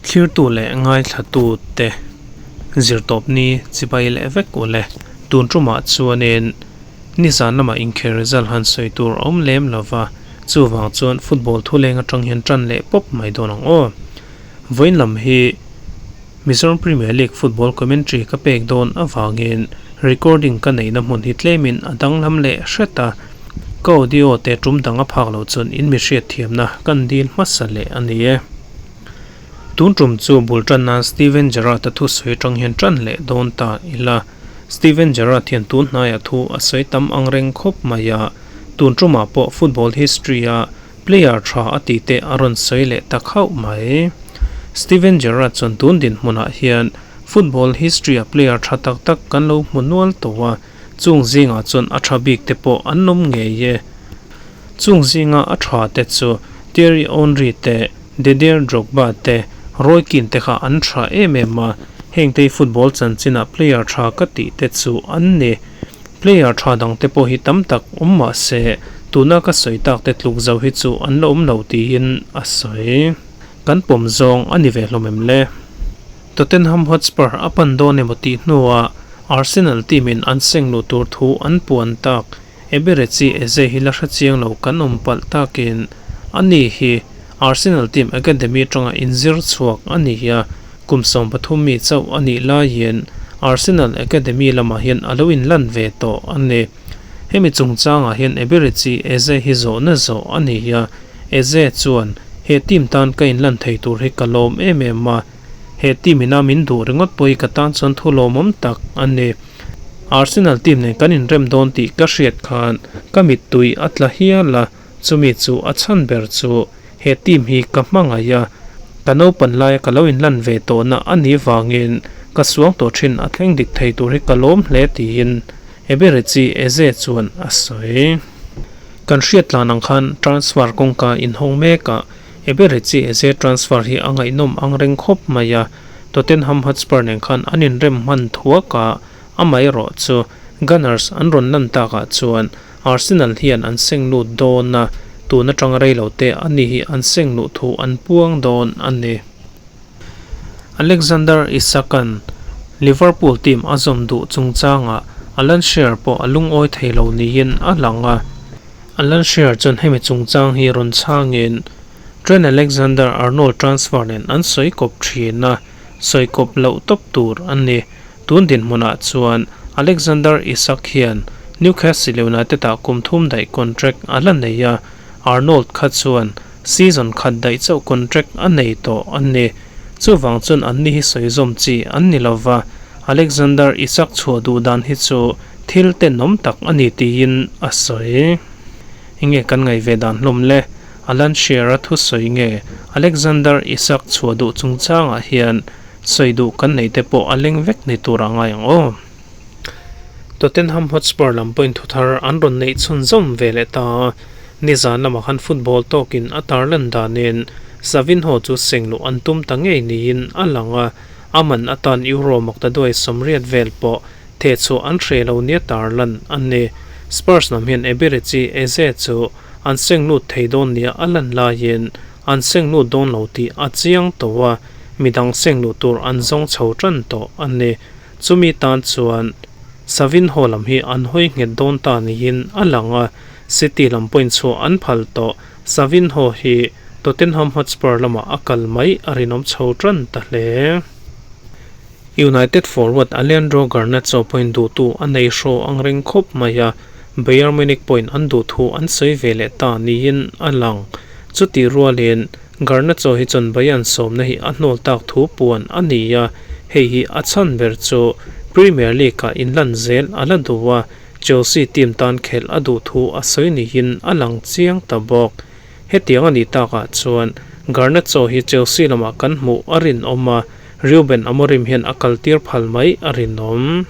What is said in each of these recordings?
Thlirtu leh ngaithlatute zirtawpni chibai leh vek u le. Tun tumah chuanin nizan lamah inkhel result han sawi tur a awm lem lo va, chuvang chuan football thuleng atang hian tan leh pawp mai dawn ang aw. Vawiin lam hi Mizoram Premier League football commentary ka pek dawn avangin recording ka neihna hmun hi tlemin a danglam leh hret a, ka audio te tum dang a phak loh chuan in mi hriatthiamna kan dil hmasa leh a ni e. Tun tum chu bul tan nan Steven Gerrard-a thusawi atang hian tan leh dawn ta ila. Steven Gerrard hian tun hnaiah thu a sawi tam ang reng khawp mai a, tun tumah pawh football history-a Player tha a tih te a rawn sawi leh ta khauh mai. Steven Gerrard chuan tun dinhmunah hian football history-a player tha tak tak kan lo hmu nual tawh a, chung zingah chuan a tha bik te pawh an awm ngei e. Chung zinga a tha te chu Thierry Henry te, Didier Drogba te, Roy Keane te kha an tha em em a, hengte hi football chanchina player tha ka tih te chu an ni. Player tha dang te pawh hi tam tak awm mah se, tuna ka sawi tak te tluk zo hi chu an la awm lo tiin a sawi. Kan pawm zawng a ni ve hlawm em le? Tottenham Hotspur a pan dawn emaw tih hnuah Arsenal team in an seng luh tur thu an puan tak. Eberechi Eze hi la hre chiang lo kan awm palh takin ani hi Arsenal team academy atanga inzir chhuak a ni a, Kum 13 mi chauh a nih laiin Arsenal Academy lamah hian a lo inlan ve tawh a ni. Hemi chungchangah hian Eberechi Eze hi zawhna zawh a ni a, Eze chuan, He team tan ka inlan thei tur hi ka lawm em em a, he team ina min duh ringawt pawh hi ka tan chuan thu lawmawm tak a ni. Arsenal team nen kan inrem dawn tih ka hriat khan ka mittui a tla hial a, chumi chu a chhan ber chu He team hi ka hmangaih a, ka naupan laia ka lo inlan ve tawhna a nih vangin ka suang tawh thin a thleng dik thei tur hi ka lawm hle tiin Eberechi Eze chuan a sawi. Kan hriat tlan ang khan transfer kawngka inhawng mekah Eberechi Eze transfer hi a ngaihnawm ang reng khawp mai a, Tottenham Hotspur nen khan an inrem hman thuak a, amaherawh chu Gunners an rawn lan takah chuan Arsenal hian an seng lut dawn a, tun atanga rei lo te a ni hi an seng luh thu an puang dawn a ni. Alexander Isak-a'n Liverpool team a zawm duh chungchangah Alan Shearer pawh a lungawi thei lo niin a lang a. Alan Shearer chuan hemi chungchang hi rawn chhangin Trent Alexander-Arnold transfer nen an sawi kawp thin a, sawi kawp loh tawp tur a ni. Tun dinhmunah chuan Alexander Isak hian Newcastle United-ah kum thum daih contract a la nei a, Arnold kha chuan season khat daih chauh contract a nei tawh a ni. Chuvang chuan anni hi sawi zawm chi an ni lo va, Alexander Isak chhuah duh dan hi chu thil tenawm tak a ni tiin a sawi. Enge kan ngaih ve dan hlawm le? Alan Shearer-a thusawi nge Alexander Isak chhuah duh chungchangah hian Sawi duh kan neih te pawh a leng vek ni tur a ngai ang aw. Tottenham Hotspur lam pawhin thuthar an rawn neih chhunzawm ve leh ta a, nizan lamah khan football tawkin a tarlan danin Savinho chu sengluh an tum ta ngei niin a lang a, a man atan Euro maktaduai 80 vel pawh thehchhuah an hreh lo nia tarlan a ni. Spurs lam hian Eberechi Eze chu an senglut thei dawn nia a lan laiin an senglut dawn lo tih a chiang tawh a, midang seng luh tur an zawng chho tan tawh a ni. Chumi tan chuan Savinho lam hi an hawi nghet dawn ta niin a lang a, City lam pawhin chhuah an phal tawh. Savinho hi Tottenham Hotspur lamah a kal mai a rinawm chho tan ta hle. United forward Alejandro Garnacho pawhin duhtu a nei hraw ang reng khawp mai a, Bayern Munich pawhin an duhthu an sawi ve leh ta niin a lang. Chutih rualin Garnacho hi chuan Bayern sawmna hi a hnawl tak thu puan a ni a, hei hi a chhan ber chu Premier League-ah inlan zel a la duh a, Chelsea team tan khelh a duh thu a sawi niin a lang chiang ta bawk. Hetiang a nih takah chuan Garnacho hi Chelsea lamah kan hmuh a rinawm a, Ruben Amorim hian a kaltir phal mai a rinawm.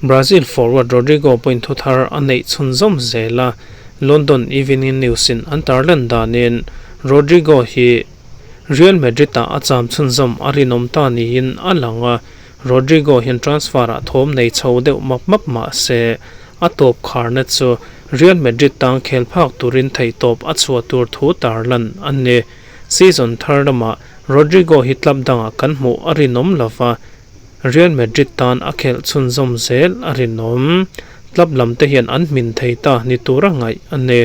Brazil forward Rodrygo pawhin thuthar a neih chhunzawm zel a, London Evening News-in an tarlan danin Rodrygo hi Real Madrid-ah a cham chhunzawm a rinawm ta niin a lang a, Rodrygo hian transfer-ah thawm nei chho deuh map map mah se a tawp kharna chu Real Madrid tan khel phak turin theihtawp a chhuah tur thu tarlan a ni. Season thar lamah Rodrygo hi club dangah kan hmuh a rinawm lova, Real Madrid tan a khelh chhunzawm zel a rinawm. Club lam te hian an hmin thei ta ni tura ngaih a ni.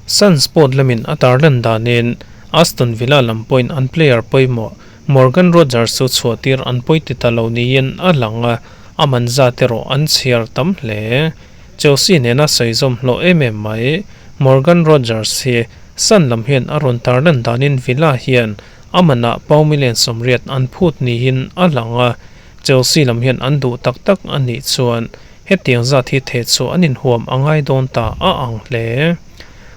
Sun Sport lamin a tarlan danin Aston Villa lam pawhin an player pawimawh Morgan Rogers chu chhuahtir an pawi ti ta lo niin a lang a, a man zat erawh an chhiar tam hle. Chelsea nena sawi zawm hlawh em em mai. Morgan Rogers hi Sun lam hian a rawn tarlan danin Villa hian a manah pau million 80 an phut niin a lang a, Chelsea lam hian an duh tak tak a nih chuan hetiang zat hi theh chhuah an inhuam a ngai dawn ta a ang hle.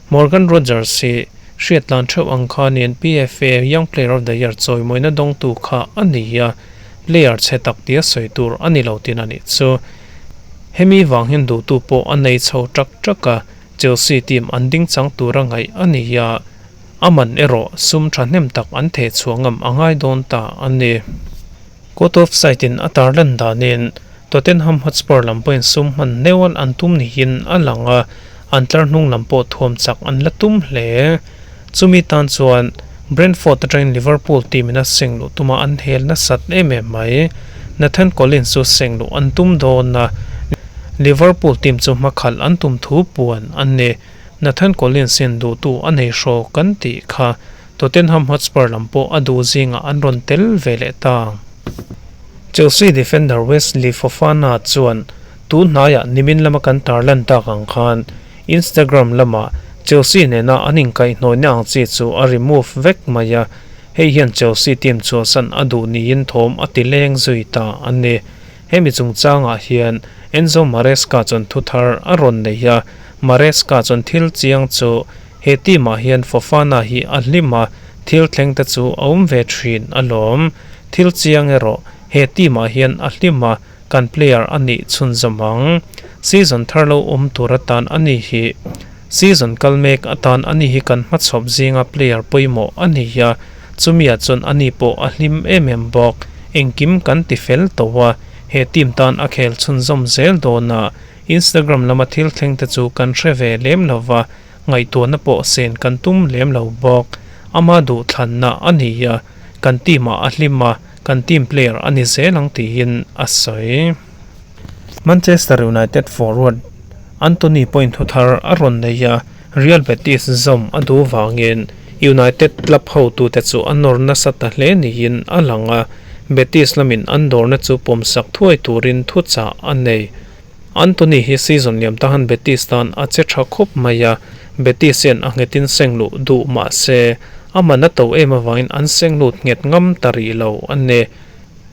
Morgan Rogers hi hriatlan theuh ang khanin PFA Young Player of the Year chawimawina dawngtu kha a ni a, player chhe tak tia sawi tur a ni lo tin a nih chu. Hemi vang hian duhtu pawh a nei chho ṭak ṭak a, Chelsea team an ding chang tura ngaih a ni a, a man erawh sum thahnem tak an theh chhuah ngam a ngai dawn ta a ni. Caught offside in a tarlan danin Tottenham Hotspur lam pawhin sum hman neual an tum niin a lang a, an tlar hnung lam pawh thuam chak an la tum hle. Chumi tan chuan Brentford atangin Liverpool team in a seng luh tuma an hel nasat em em mai. Nathan Collins chu seng luh an tum dawn a, Liverpool team chu hmakhalh an tum thu puan a ni. Nathan Collins hian duhtu a nei hraw kan tih kha Tottenham Hotspur lam pawh a duh zingah an rawn tel ve leh ta. Chelsea defender Wesley Fofana chuan tun hnaiah nimin lama kan tarlan tak ang khan Instagram lamah Chelsea nena an inkaihhnawihna ang chi chu a remove vek mai a, hei hian Chelsea team chhuahsan a duh niin thawm a ti leng zui ta a ni. Hemi chungchangah hian Enzo Maresca chuan thu thar a rawn nei a, Maresca chuan thil chiang chu he team ah hian Fofana hi a hlim a, thil thleng te chu a awm ve thin alawm. Thil chiang erawh he team ah hian a hlim a, kan player a nih chhunzawm ang. Season thar lo awm tur atan a ni hi. Season kal mek atan a ni hi kan hmachhawp zinga player pawimawh a ni a, chumi ah chuan a ni pawh a hlim em em bawk. Engkim kan ti fel tawh a, he team tan a khel chhunzawm zel dawn a, Instagram lama thil thleng te chu kan hre ve lem lo va, ngaihtuahna pawh sen kan tum lem lo bawk. Ama duhthlanna a ni a, kan team ah a hlim a, kan team player a ni zel ang tiin a sawi. Manchester United forward Antony pawhin thu thar a rawn nei a, Real Betis zawm a duh vangin United club hotute chu a nawr nasa ta hle niin a lang a, Betis lamin an dawrna chu pawmsak thuai turin thuchah a nei. Antony hi season liam tahan Betis tan a che tha khawp mai a, Betis hian a nghetin seng luh duh mah se, a man a to em avangin an seng lut nghet ngam ta rih lo a ni.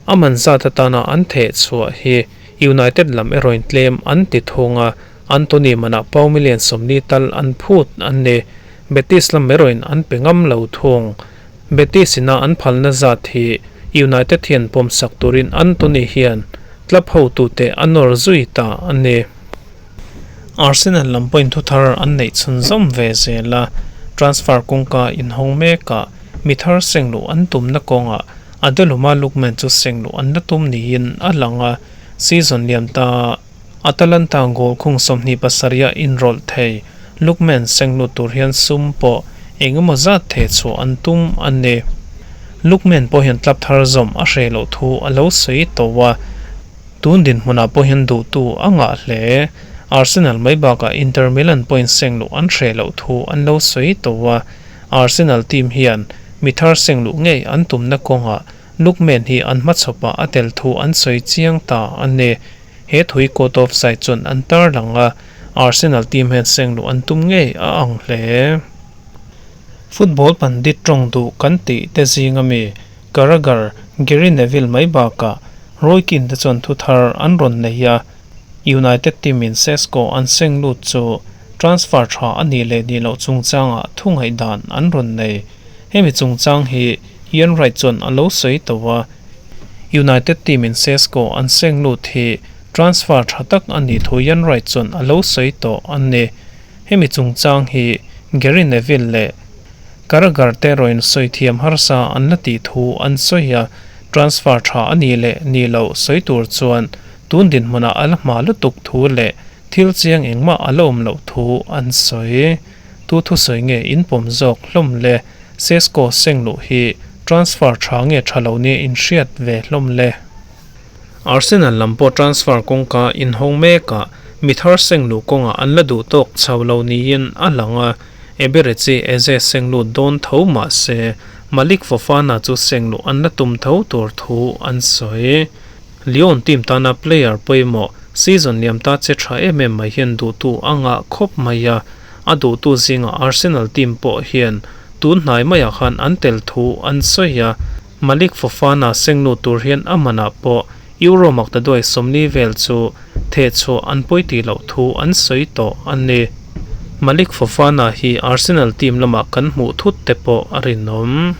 A man zat atana an theh chhuah hi United lam erawhin tlem an ti thung a, Antony manah pau million 40 tal an phut a ni. Betis lam erawhin an pe ngam lo thung. Betis ina an phalna zat hi United hian pawmsak turin Antony hian club hotute a nawr zui ta a ni. Arsenal lam pawhin thu thar an neih chhunzawm ve zel a, transfer kawngka inhawng mekah mi thar seng luh an tumna kawngah Adeluma Lookman chu seng luh an la tum niin a lang a, season liam ta Atalanta goal khung 27 a inrawlh thei. Lookman seng lut tur hian sum pawh eng emaw zat theh chhuah an tum a ni. Lookman pawh hian club thar zawm a hreh loh thu a lo sawi tawh a, tun dinhmunah pawh hian duhtu a ngah hle. Arsenal mai bakah Inter Milan pawhin seng luh an hreh loh thu an lo sawi tawh a, Arsenal team hian mi thar seng luh ngei an tumna kawngah Lookman hi an hmachhawpah a tel thu an sawi chiang ta a ni. He thui caught offside chuan an tarlang a, Arsenal team hian seng luh an tum ngei a ang hle. Football pandit tawng duh kan tih te zing ami Carragher, Gary Neville mai bakah Roy Keane te chuan thu thar an rawn nei a, United team in Sesko an seng lut chu transfer tha a nih leh nih loh chungchangah thu ngaihdan an rawn nei. Hemi chungchang hi Ian Wright chuan a lo sawi tawh a, United team in Sesko an seng lut hi transfer tha tak a nih thu Ian Wright chuan a lo sawi tawh a ni. Hemi chungchang hi Gary Neville leh Carragher te erawhin sawi thiam harsa an la tih thu an sawi a, transfer tha a nih leh nih loh sawi tur chuan tun dinhmunah a la hma lutuk thu leh thil chiang engmah a la awm loh thu an sawi. Tu thusawi nge in pawm zawk hlawm le? Sesko seng luh hi transfer tha nge tha lo nia in hriat ve hlawm le? Arsenal lam pawh transfer kawngka inhawng mekah mi thar seng luh kawngah an la duh tawk chho lo niin a lang a, Eberechi Eze seng lut dawn tho mah se Malick Fofana chu seng luh an la tum tho tur thu an sawi. Lyon team tana player pawimawh season liam ta che tha em em mai hian duhtu a ngah khawp mai a, a duhtu zingah Arsenal team pawh hian tun hnai maiah khan an tel thu an sawi a, Malick Fofana sengnu tur hian a manah pawh Euro maktaduai 40 vel chu thehchhuah an pawi tih loh thu an sawi tawh a ni. Malick Fofana hi Arsenal team lamah kan hmuh thut te pawh a rinawm.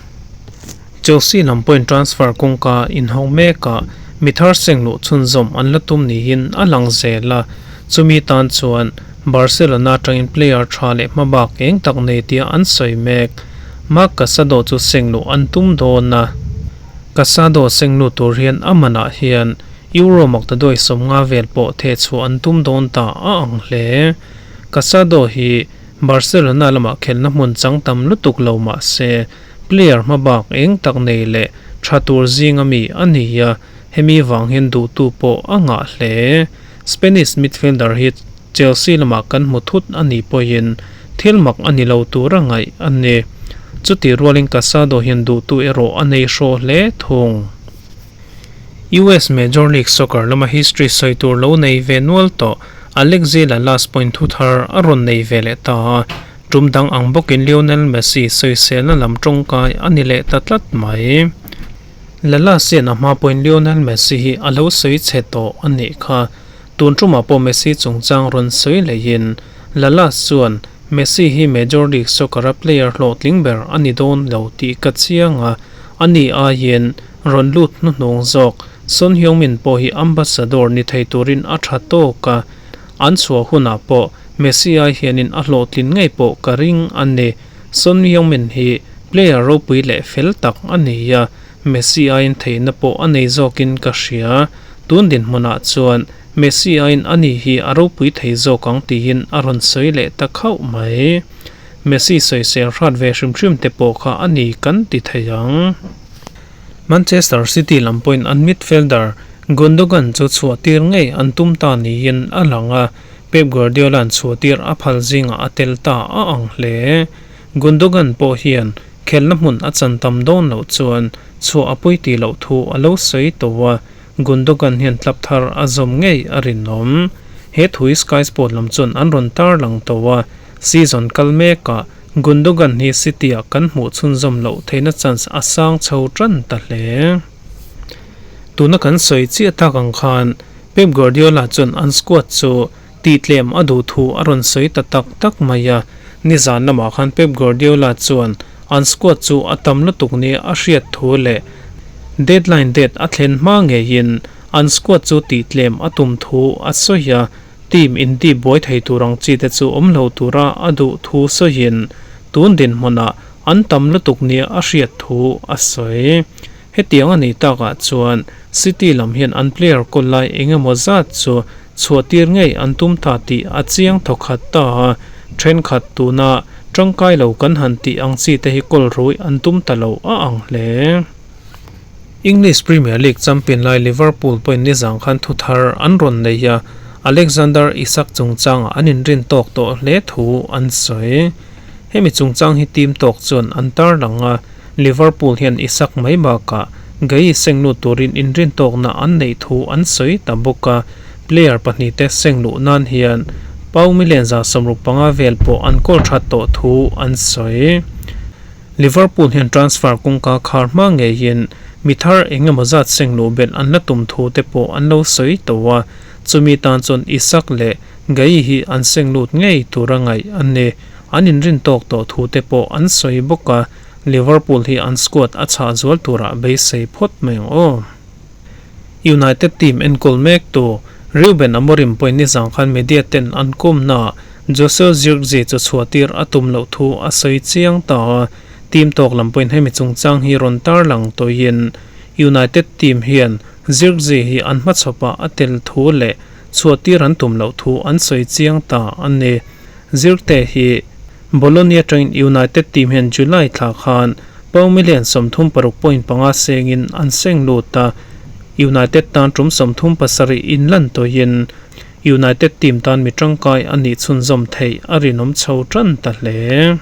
Chelsea lam pawhin transfer kawngka inhawng mekah mi thar sengluh chhunzawm an la tum niin a lang zel a, chumi tan chuan Barcelona atangin player tha leh hmabak eng tak nei tia an sawi mek. Marc Casado chu sengluh an tum dawn a, Casado senglu tur hian a manah hian Euro maktaduai 50 vel pawh thehchhuah an tum dawn ta a ang hle. Casado hi Barcelona lamah khelhna hmun chang tam lutuk lo mah se, player hmabak eng tak nei leh tha tur zinga mi a ni a, hemi vang hian duhtu pawh a ngah hle. Spanish midfielder hi Chelsea lamah kan hmu thut a nih pawhin thil mak a ni lo tur a ngaih a ni. Chutih rualin Casado hian duhtu erawh a nei hrawh hle thung. US Major League Soccer lama history sawi tur lo nei ve nual tawh Alexi Lalas pawhin thu thar a rawn nei ve leh ta a, tum dang ang bawkin Lionel Messi sawiselna lam tawngkai a ni leh ta tlat mai. Lalas hian a hma pawhin Lionel Messi hi a lo sawi chhe tawh a nih kha. Tun tumah pawh Messi chungchang rawn sawi leihin Lalas chuan Messi hi Major League Soccer-a player hlawhtling ber a ni dawn lo tih ka chiang a, ani aiin rawn lut hnuhnung zawk Son Heung-min pawh hi ambassador ni thei turin a tha tawk a, an chhuah hunah pawh Messi ai hianin a hlawhtlin ngei pawh ka ring a ni. Son Heung-min hi player ropui leh fel tak a ni a, Messi aiin theihna pawh a nei zawkin ka hria. Tun dinhmunah chuan Messi aiin ani hi a ropui thei zawk ang tiin a rawn sawi leh ta khauh mai. Messi sawisel hrat ve hrim hrim te pawh kha a ni kan ti thei ang. Manchester City lam pawhin an midfielder Gundogan chu chhuahtir ngei an tum ta niin a lang a, Pep Guardiola-a'n chhuahtir a phal zingah a tel ta a ang hle. Gundogan pawh hian khelna hmun a chan tam dawn loh chuan chhuah a pawi tih loh thu a lo sawi tawh a, Gundogan hian tlap thar a zawm ngei a rinawm. He thui Sky Sport lam chuan an rawn tarlang tawh a, season kal mekah Gundogan hi City-ah kan hmuh chhunzawm loh theihna chance a sang chho tan ta hle. Tuna kan sawi chiah tak ang khan Pep Guardiola chuan an squad chu tihtlem a duh thu a rawn sawi ta tak tak mai a, nizan lamah khan Pep Guardiola chuan an squad chu a tam lutuk nia a hriat thu leh deadline date a thlen hma ngeiin an squad chu tihtlem a tum thu a sawi a. Team inti buai thei tur ang chi te chu awm lo tura a duh thu sawiin tun dinhmunah an tam lutuk nia a hriat thu a sawi. Hetiang a nih takah chuan City lam hian an player kawl lai eng emaw zat chu chhuahtir ngei an tum ta tih a chiang thawkhat ta a, thenkhat tuna tangkai lo kan han tih ang chi te hi kawl rui an tum ta lo a ang hle. English Premier League champion lai Liverpool pawhin nizang khan thu thar an rawn nei a, Alexander Isak chungchangah an inrin tawk tawh hle thu an sawi. Hemi chungchang hi team tawk chuan an tarlang a, Liverpool hian Isak mai bakah Guehi senglut turin inrin tawkna an neih thu an sawi ta bawk a, player pahnihte sengluh nan hian Pau million 65 vel pawh an kawl that tawh thu an sawi. Liverpool hian transfer kawngka khar hma ngeiin mi thar eng emaw zat seng luh belh an la tum thu te pawh an lo sawi tawh a, chumi tan chuan Isak leh Guehi hi an seng lut ngei tura ngaih an ni. An inrin tawk tawh thu te pawh an sawi bawk a, Liverpool hi an squad a chhah zual turah beisei phawt mai ang aw. United team enkawl mek tu Ruben Amorim pawhin nizang khan media ten an kawmnaah Joshua Zirkzee chu chhuahtir a tum loh thu a sawi chiang ta a, team tawk lam pawhin hemi chungchang hi rawn tarlang tawhin United team hian Zirkzee hi an hmachhawpah a tel thu leh chhuahtir an tum loh thu an sawi chiang ta a ni. Zirkzee hi Bologna atangin United team hian July thla khan pound million 36.5 sengin an seng lut a, United tan tum 37 inlan tawhin United team tan mi tangkai a nih chhunzawm theih a rinawm chho tan ta hle.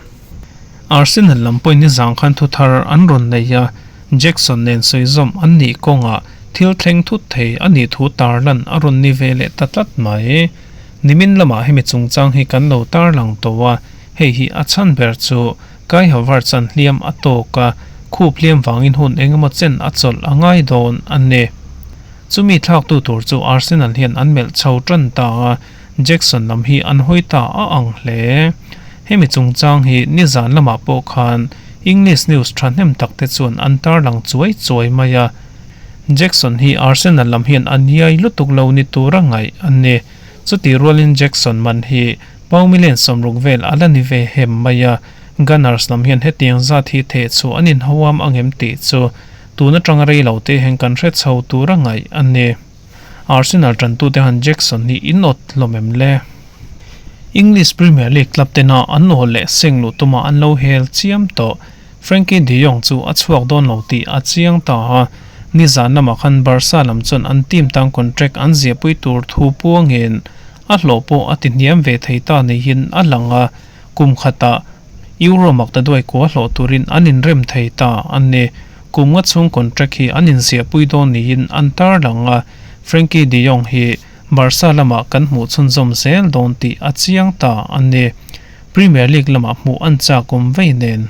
Arsenal lam pawhin nizan khan thu thar an rawn nei a, Jackson nen sawizawm an nih kawngah thil thleng thut thei a nih thu tarlan a rawn ni ve leh ta tlat mai. Nimin lamah hemi chungchang hi kan lo tarlang tawh a, hei hi a chhan ber chu Kai Havertz an hliam a tawk a, khup hliam vangin hun engemaw chen a chawlh a ngai dawn a ni. Chumi thlaktu tur chu Arsenal hian an melh chho tan ta a, Jackson lam hi an hawi ta a ang hle. Hemi chungchang hi nizan lamah pawh khan English news thahnem tak te chuan an tarlang chuai chuai mai a. Jackson hi Arsenal lam hian a niai lutuk lo ni tura ngaih a ni. Chutih rualin Jackson man hi pound million 60 vel a la ni ve hem mai a, Gunners lam hian hetiang zat hi theh chhuah an inhauam angem tih chu tun atanga rei lo te heng kan hre chho tura ngaih a ni. Arsenal tantute han Jackson hi in awt hlawm em le? English Premier League club tena an awl leh seng luh tuma an lo hel chiam tawh. Frenkie de Jong chu a chhuak dawn lo tih a chiang ta a, nizan lamah khan Barca lam chuan an team tan contract an ziahpui tur thu puangin a hlawh pawh a ti hniam ve thei ta niin a lang a, kum khatah Euro maktaduai kua hlawh turin an inrem thei ta a ni. Kum nga chhung contract hi an inziahpui dawn niin an tarlang a, Frenkie de Jong hi Barca lamah kan hmuh chhunzawm zel dawn tih a chiang ta a ni. Premier League lamah hmuh an chak awm vei nen.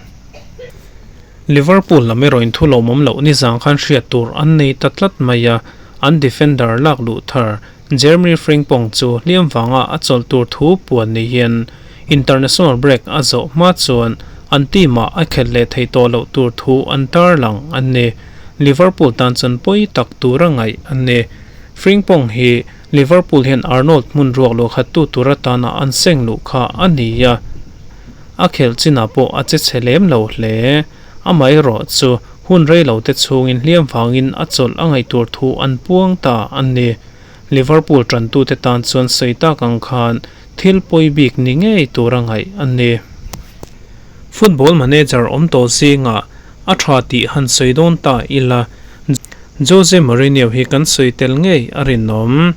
Liverpool lam erawh inthu lawmawm loh nizang khan hriat tur an nei ta tlat mai a, an defender lak luh thar Jeremy Frimpong chu hliam vanga a chawlh tur thu puan niin international break a zawh hma chuan an team ah a khelh leh thei tawh loh tur thu an tarlang a ni. Liverpool tan chuan pawi tak tura ngaih a ni. Frimpong hi Liverpool hian Arnold hmun ruak luah khat tu tur atana an seng luh kha a ni a, a khelh chinah pawh a che chhe lem lo hle. Amaherawh chu hun rei lo te chhungin hliam vangin a chawlh a ngaih tur thu an puang ta a ni. Liverpool tantute tan chuan sawi tak ang khan thil pawi bik ni ngei tur a ngaih a ni. Football manager awm tawh zingah a tha tih han sawi dawn ta ila, Jose Mourinho hi kan sawi tel ngei a rinawm.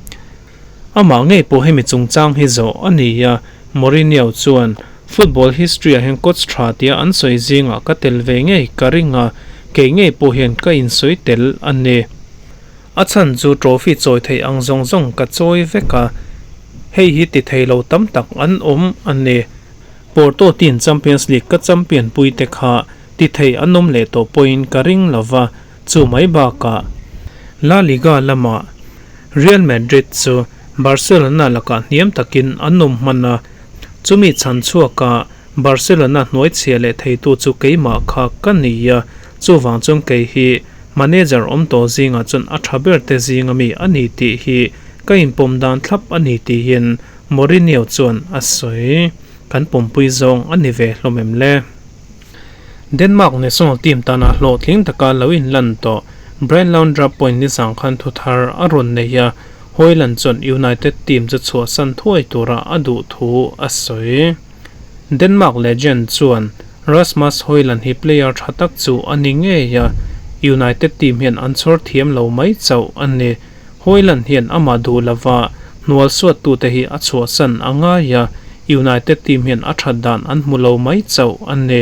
Amah ngei pawh hemi chungchang hi zawh a ni a, Mourinho chuan, Football history ah hian coach tha tia an sawi zingah ka tel ve ngei ka ring a, kei ngei pawh hian ka insawi tel a ni. A chhan chu trophy chawi theih ang zawng zawng ka chawi vek a, hei hi ti thei lo tam tak an awm a ni. Porto team Champions League ka champion pui te kha ti thei an awm leh tawh pawhin ka ring lo va, chu mai bakah La Liga lamah Real Madrid chu Barcelona lakah hniam takin an awm hman a, chumi chhan chhuakah Barcelona hnuai chhia leh theitu chu keimah kha ka ni a, chuvang chuan kei hi manager awm tawh zingah chuan a tha ber te zinga mi a ni tih hi ka inpawm dan thlap a ni tiin Mourinho chuan a sawi. Kan pawmpui zawng a ni ve hlawm em le? Denmark national team tana hlawhtling taka lo inlan tawh Brian Laundrup pawhin nizang khan thu thar a rawn nei a, Hojlund chuan United team chu chhuahsan thuai tura a duh thu a sawi. Denmark legend chuan Rasmus Hojlund hi player tha tak chu a ni ngei a, United team hian an chhawr thiam lo mai chauh a ni. Hojlund hian amah duh lova hnual suattute hi a chhuahsan a ngai a, United team hian a that dan an hmu lo mai chauh a ni.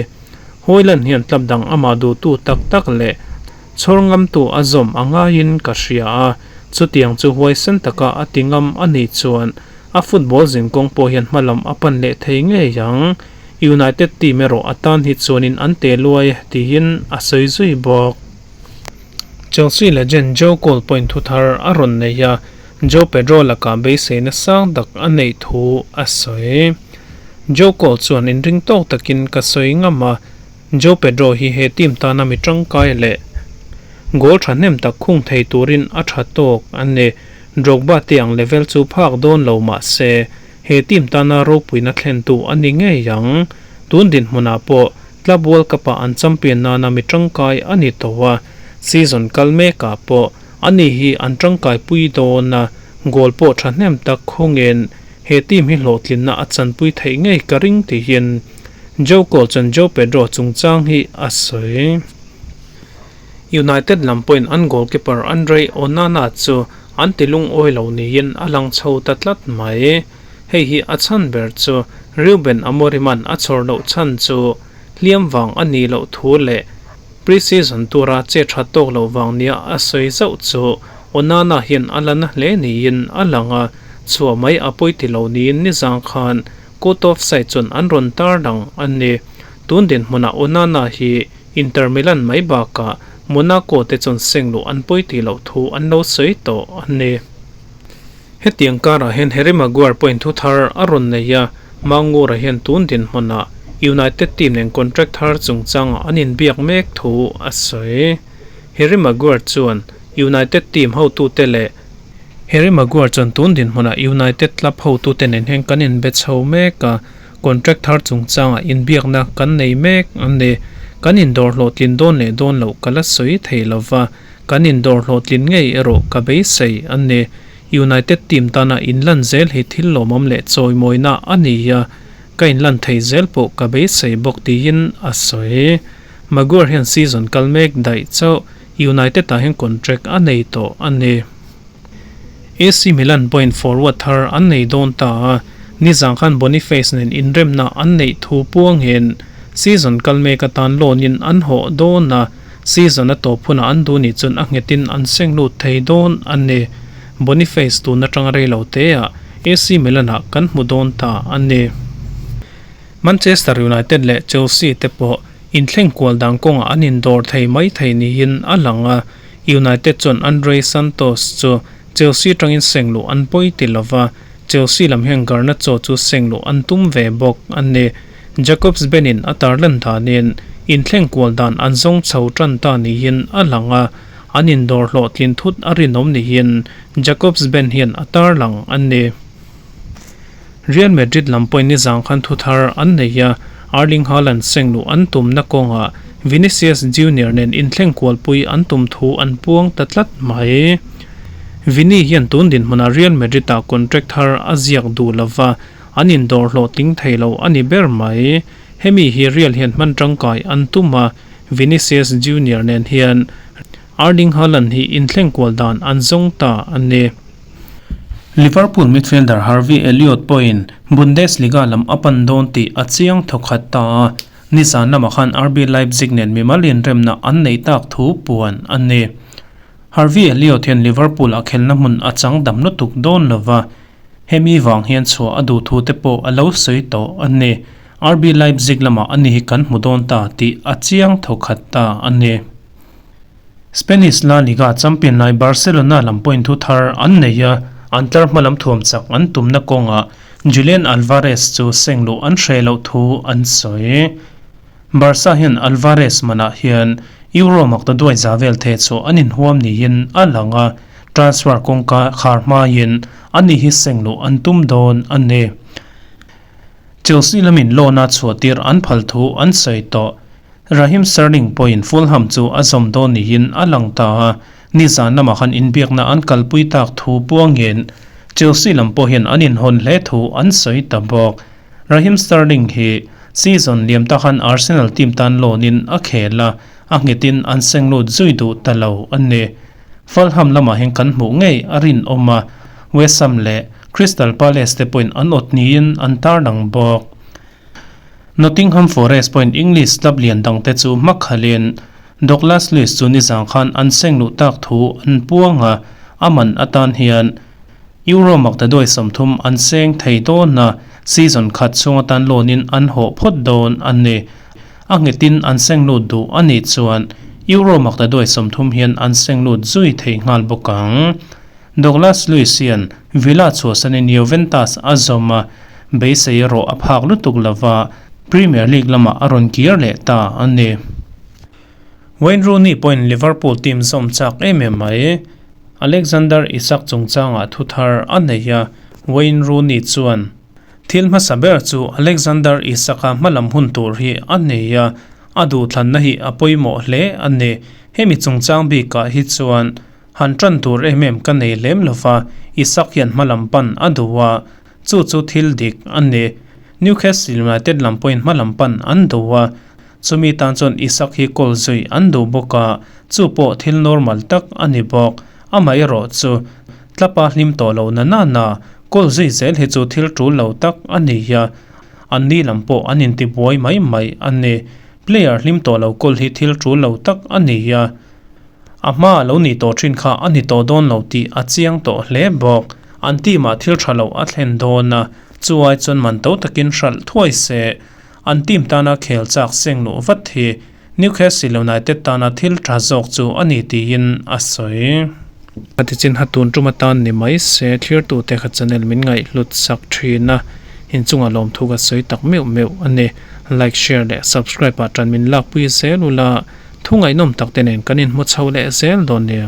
Hojlund hian club dang amah duhtu tak tak leh chhawr ngamtu a zawm a ngaiin ka hria a, chutiang chu huaisen taka a ti ngam a nih chuan a football zinkawng pawh hian hmalam a pan leh thei ngei ang. United team erawh a tan hi chuanin an te luai tiin a sawi zui bawk. Chelsea legend Joe Cole pawhin thu thar a rawn nei a, Joe Pedro lakah beiseina sang tak a neih thu a sawi. Joe Cole chuan inring tawk takin ka sawi ngam a, Joe Pedro hi he team tana mi tangkai leh goal thahnem tak khung thei turin a tha tawk a ni. Drogba te ang level chu phak dawn lo mah se, he team tana ropuina thlentu a ni ngei ang. Tun dinhmunah pawh Club World Cup-ah an champion nana mi tangkai a ni tawh a, season kal mekah pawh ani hi an tangkai pui dawn a, Goal pawh thahnem tak khungin he team hi hlawhtlinna a chanpui theih ngei ka ring tihin Joe Cole chuan Joao Pedro chungchang hi a sawi. United lam pawhin an goalkeeper Andre Onana chu an ti lungawi lo niin a lang chho ta tlat mai. Hei hi a chhan ber chu Ruben Amorim-a'n a chhawr loh chhan chu hliam vang a nih loh thu leh pre-season tura che tha tawk loh vang nia a sawi zauh chu Onana hian a la na hle niin a lang a, chhuah mai a pawi ti lo niin nizang khan court of side chuan an rawn tar lang a ni. Tun dinhmunah Onana hi Inter Milan mai bakah Monaco te chuan seng luh an pawi ti loh thu an lo sawi tawh a ni. Hetiang karah hian Harry Maguire pawhin thu thar a rawn nei a, Mangura hian tun dinhmunah United team nen contract thar chungchangah an inbiak mek thu a sawi. Harry Maguire chuan United team hotute leh Harry Maguire chuan tun dinhmunah United club hotute nen hian kan inbe chho mek a, contract thar chungchangah inbiakna kan nei mek a ni. Kan indawr hlawhtlin dawn leh dawn loh ka la sawi thei lova. Kan indawr hlawhtlin ngei erawh ka beisei a ni. United team tana inlan zel hi thil lawmawm leh chawimawina a ni a, ka inlan thei zel pawh ka beisei bawk tiin a sawi. Maguire hian season kal mek daih chauh United ah hian contract a nei tawh a ni. AC Milan pawhin forward thar an nei dawn ta a, nizan khan Boniface nen inremna an neih thu puangin season kal mek atan loan in an hawh dawn a, Season a tawp hunah an duh nih chuan a nghetin an seng lut thei dawn a ni. Boniface tun atanga rei lo teah AC Milan-ah kan hmu dawn ta a ni. Manchester United leh Chelsea te pawh inthleng kual dan kawngah an indawr thei mai thei niin a lang a, United chuan Andrey Santos chu Chelsea atangin seng luh an pawi ti lova, Chelsea lam hian Garnacho chu seng luh an tum ve bawk a ni. Jacobs Benin a tarlan danin inthleng kual dan an zawng chho tan ta niin a lang a, an indawr hlawhtlin thut a rinawm niin Jacobs Ben hian a tarlang a ni. Real Madrid lam pawhin nizang khan thuthar an nei a, Erling Haaland seng luh an tumna kawngah Vinicius Junior nen inthleng kualpui an tum thu an puang ta tlat mai. Vini hian tun dinhmunah Real Madrid-ah contract thar a ziak duh lova, An indawr hlawhtling thei lo a ni ber mai. Hemi hi Real hian hman tangkai an tum a, Vinicius Junior nen hian Erling Haaland hi inthleng kual dan an zawng ta a ni. Liverpool midfielder Harvey Elliott pawhin Bundesliga lam a pan dawn tih a chiang thawkhat ta a, nizan lamah khan RB Leipzig nen mimal inremna an neih tak thu puan a ni. Harvey Elliott hian Liverpool-ah khelna hmun a chang dam lutuk dawn lova, Hemi vang hian chhuah a duh thu te pawh a lo sawi tawh a ni. RB Leipzig lamah a ni hi kan hmu dawn ta tih a chiang tho khat ta a ni. Spanish La Liga champion lai Barcelona lam pawhin thu thar an nei a, an tlar hma lam thuam chak an tumna kawngah Julian Alvarez chu seng luh an hreh loh thu an sawi. Barca hian Alvarez manah hian Euro makta duai za vel theh chu an inhuam niin a lang a, transfer kawngka khar hmain ani hi seng luh an tum dawn a ni. Chelsea lamin loan a chhuahtir an phal thu an sawi tawh. Raheem Sterling pawhin Fulham chu a zawm dawn niin a lang ta a, nizan lamah khan inbiakna an kalpui tak thu puangin Chelsea lam pawh hian an inhawn hle thu an sawi ta bawk. Raheem Sterling hi season liam ta khan Arsenal team tan loan in a khel a, a nghetin an seng lut zui duh ta lo a ni. Fulham lamah hian kan hmuh ngei a rinawm a, West Ham leh Crystal Palace te pawhin an awt niin an tarlang bawk. Nottingham Forest pawhin English club lian dangte chu hmakhalin Douglas Luiz chu nizang khan an seng luh tak thu an puang a, a man atan hian Euro maktaduai 30 an seng thei dawn a, season khat chhung atan loan in an hawh phawt dawn a ni. A nghetin an seng lut duh a nih chuan Euro maktaduai 30 hian an seng lut zui thei nghal bawk ang. Douglas Luiz hian Villa chhuahsanin Juventus a zawm a, beisei erawh a phak lutuk lova Premier League lamah a rawn kir leh ta a ni. Wayne Rooney pawhin Liverpool team zawm chak em em mai. Alexander Isak chungchangah thu thar a nei a, Wayne Rooney chuan, Thil hmasa ber chu Alexander Isak-a hmalam hun tur hi a nei a, a duhthlanna hi a pawimawh hle a ni. Hemi chungchang bikah hi chuan Han ṭan tur em em ka nei lem lo va, Isak hian hma lam pan a duh a, chu chu thil dik a ni. Newcastle United lam pawhin hma lam pan an duh a, chumi tan chuan Isak hi kawl zui an duh bawk a, chu pawh thil normal tak a ni bawk. Amaherawh chu, tlapa hlim tawh lo na na na, kawl zui zel hi chu thil ṭul lo tak a ni a, anni lam pawh an intibuai mai mai a ni. Player hlim tawh lo kawl hi thil ṭul lo tak a ni a. A hma a lo nih tawh thin kha a ni tawh dawn lo tih a chiang tawh hle bawk. An team ah thil tha lo a thlen dawn a, chu ai chuan man to takin hralh thuai se. An team tana khel chak seng luh vat hi Newcastle United tana thil tha zawk chu a ni tiin a sawi. A tichin ha tun tum atan ni mai se thlirtute kha channel min ngaihhlut sak thin a, inchungah lawmthu ka sawi tak meuh meuh a ni. Like, share leh subscribe ah tan min lakpui zel ula. Thu ngaihnawm tak te nen kan inhmu chho leh zel dawn nia.